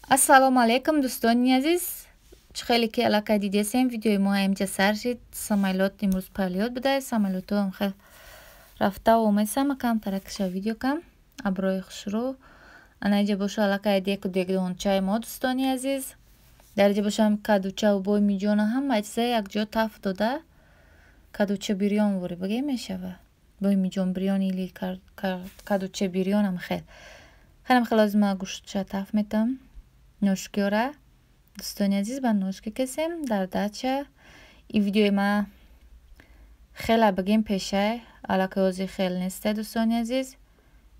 Ассалому алайкум, дӯстони азиз. Чӣ хеле ки аллакай дидесем, видеои мо инҷа сар шид. Самолёт имрӯз полёт буда, самолётҳо хел рафта омесам, камтаракша видео кам. Аброи хушрӯ. Ана инҷа боша аллакай деку дегдончаи мо, дӯстони азиз. Дар инҷа бошам кадуча ва боймиҷона ҳама чиза якҷо таф дода. Кадуча бирён вори баге мешава. Боймиҷон бирён или кадуча бирёнам хел. Хелам хел аз ма гӯштча таф метам. Ношкиёра. Дӯстони азиз, ба ношки кесем дар дача. И видеои ма хела бигем пешай, аллакай ҳозир хел несте, дӯстони азиз.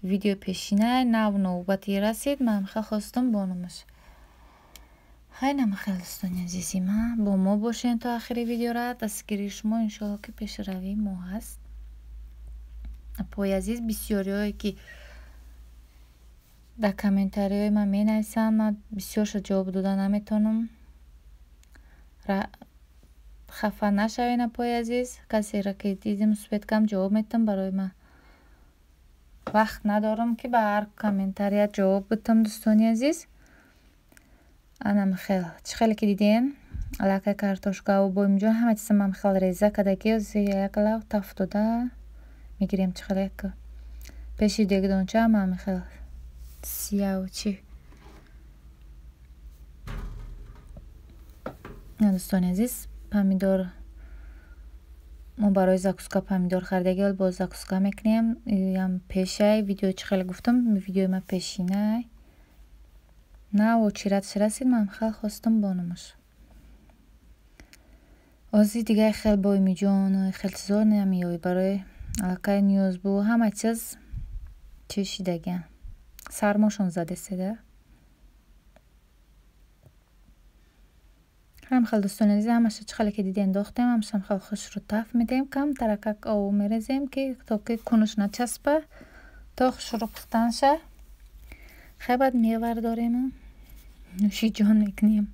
Видео пешинай, нав навбати расид, ман хел хостум бонумаш. Хайнам хел, дӯстони азизи ма, бо мо бошен то охири видеора. Дастгирии шумо иншоалло ки пешравии мо ҳаст. Апои азиз, бисёриҳое ки дар комментариҳои ман менависанд, ман бисёрша ҷавоб дода наметавонам. Хафа нашавед, апои азиз. Касеро ки дидим успеть кам ҷавоб метам. Барои ман вақт надорам ки ба ҳар комментария ҷавоб битам, дӯстони азиз. Анам хел чӣ хеле ки дидем, аллакай картошкаву боймиҷон ҳама чиза ман хел реза кардаги, як лав таф дода мегирем. Чӣ хеле пеши дегдонча ман хел сияву чӣ. Дӯстони азиз, помидор мо барои закуска помидор харидаги, ҳол боз закуска мекунем. Ям пешай видео чӣ хеле гуфтам, видеои ма пешинай. Нав очиратш расид, ман хел хостум бонумаш. Ози дигар хел боймиҷон хел чизо намеёбӣ, барои аллакай ниёз бу ҳама чиз чӣ шидагиан. Сармошон задеседа. Ҳам хел, дӯстони азиз, ҳамаша чӣ хеле ки дидем дохтем, ҳамашам хел хушрӯ таф медиҳем, камтаракак об мерезем ки то ки кунуш начаспа, то хушрӯ пухтанша. Хай баъд мевардорем, нӯшиҷон мекунем.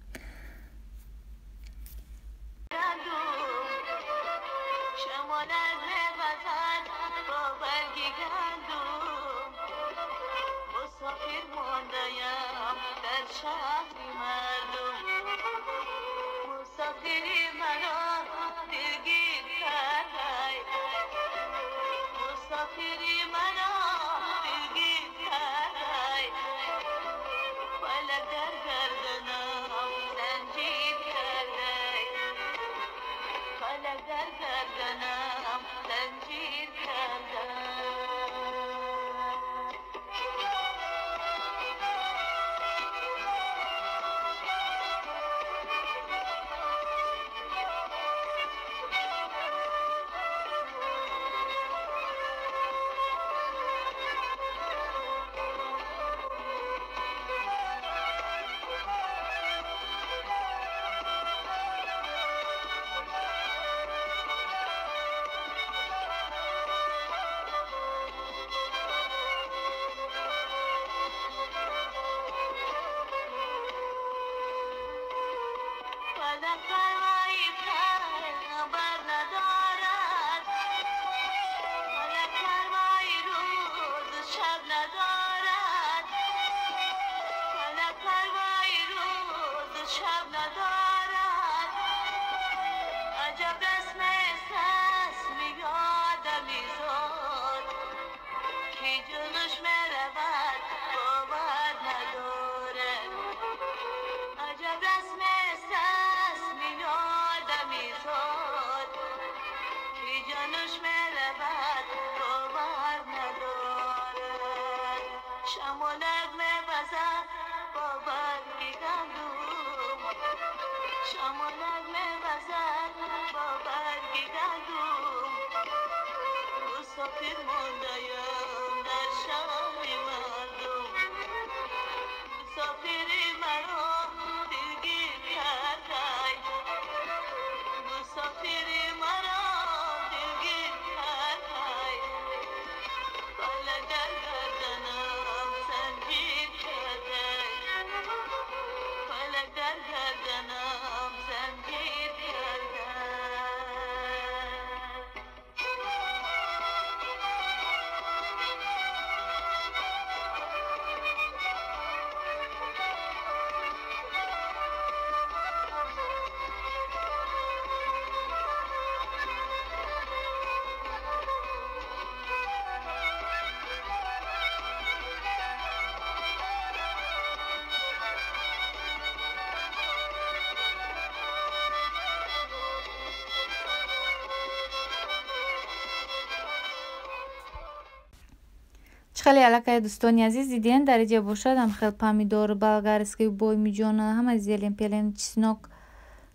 Хеле аллакай дӯстони азиз дидем, дар инҷа бошад ҳам хел помидор болгарский, боймиҷона, ҳама зелень пелен, чеснок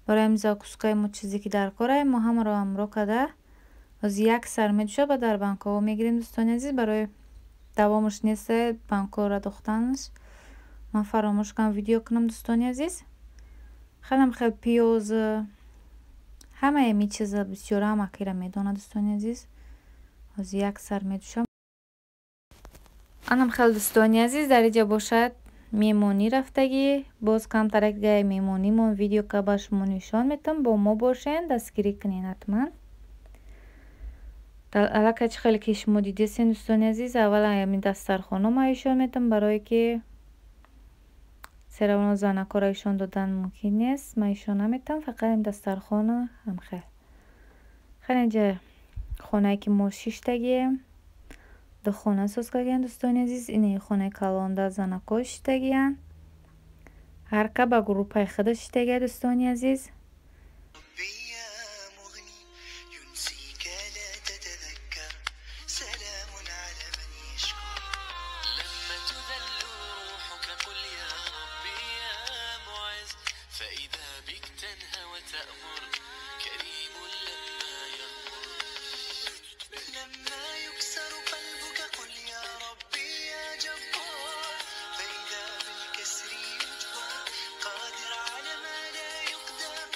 барои ҳами закускаи мо чизе ки дар корае, мо ҳамаро ҳамроҳ карда ҳозир як сар медӯшад, ба дар банкаҳо мегирем, дӯстони азиз. Барои давомаш нест банкаҳоро дохтанаш, ман фаромӯш кардам видео кунам, дӯстони азиз. Хелам хел пиёз, ҳамаи ҳамин чиза бисёр ҳама кира медонад, дӯстони азиз. Ҳозир як сар медӯшам. Анам хел, дӯстони азиз, дар инҷа бошад меҳмонӣ рафтагӣ. Боз камтарак дигаи меҳмонимон видео ка ба шумо нишон метам. Бо мо бошен, дастгирӣ кунед ҳатман. Аллакай чӣ хеле ки шумо дидесен, дӯстони азиз, аввал ҳамин дастархона ма нишон метам, барое ки серавно занакҳоро нишон додан мумкин нест. Ман нишон наметам, фақат ҳамин дастархона ҳамхел. Хеле инҷа хонае ки мо шиштагием, ду хона соз кардагиянд, дӯстони азиз. Ин хонаи калонда занакҳо шиштагиянд, ҳар ка ба группаи худаш шиштагия, дӯстони азиз. ربي يا مغني ينسيك لا تتذكر سلام على من يشكر. لما تذل روحك قل يا ربي يا معز، فإذا بك تنهى وتأمر، كريم لما يغمر. لما يكسر قلبك قل يا ربي يا جبار، فإذا بالكسر يجبر، قادر على ما لا يقدر.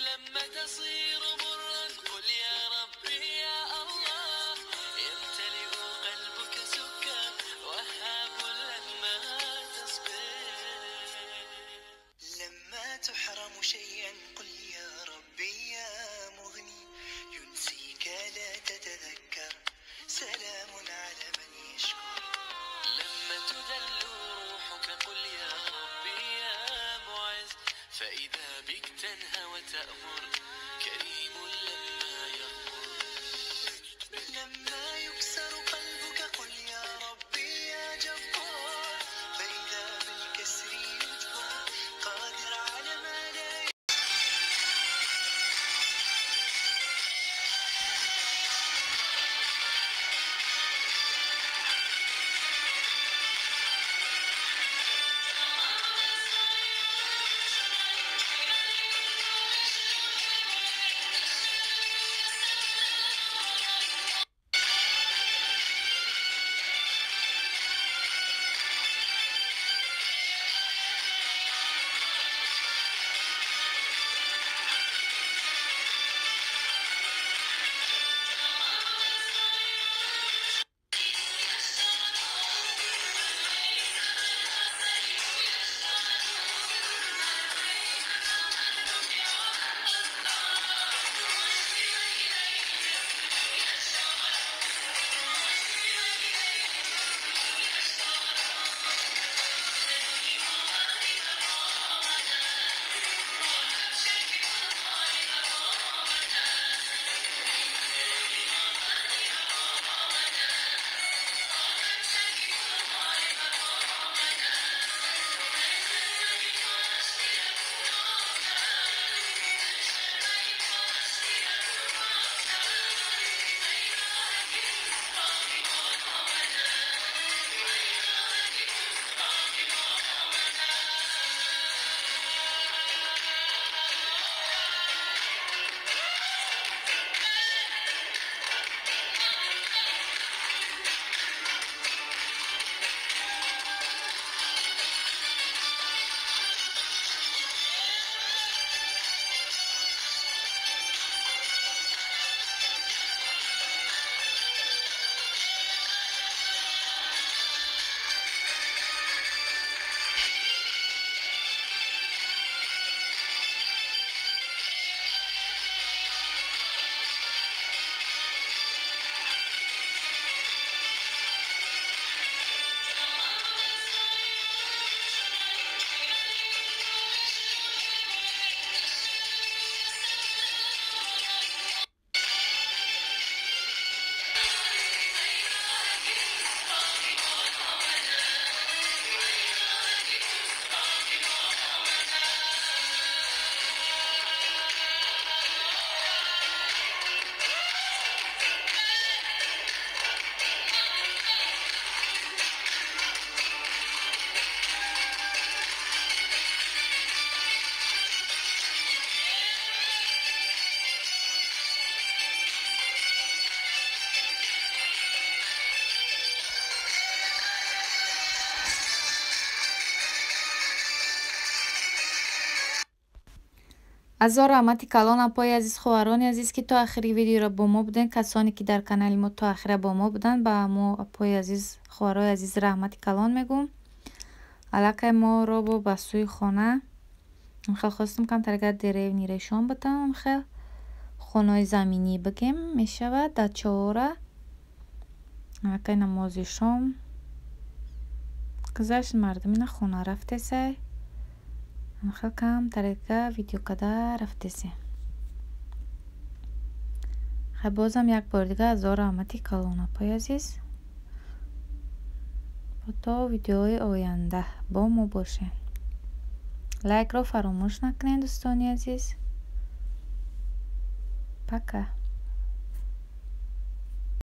لما تصير مرا قل يا ربي يا الله، يمتلئ قلبك سكر، وهاب لما تصبر. لما تحرم شيئا قل يا ربي يا مغني ينسيك لا تتذكر سلام على من يشكر. لما تذل روحك قل يا ربي يا معز، فإذا بك تنهى وتأمر، كريم لما يغمر. لما يكسر قلبك قل يا ربي يا جبار، فإذا بالكسر يجبر، قادر على ما لا Азор раҳмати калон, апои азиз, хоҳарони азиз, ки то охири видеоро бо мо будем. Касоне ки дар канали мо то охира бо мо буданд, ба мо апои азиз, хоҳарои азиз раҳмати калон мегӯм. Аллакай моро бо ба сӯи хона хел хостум камтарага деревни решон бутам, хел хонаи заминӣ бигем мешавад дачаҳора. Аллакай намози шом гузашт, мардум ина хона рафтесай. Хел камтарага видео када рафтесем. Хай, бозам як бори дига азор раҳмати калон, апои азиз. То видеои оянда бо мо бошед. Лайкро фаромӯш накунед, дӯстони азиз. Пока.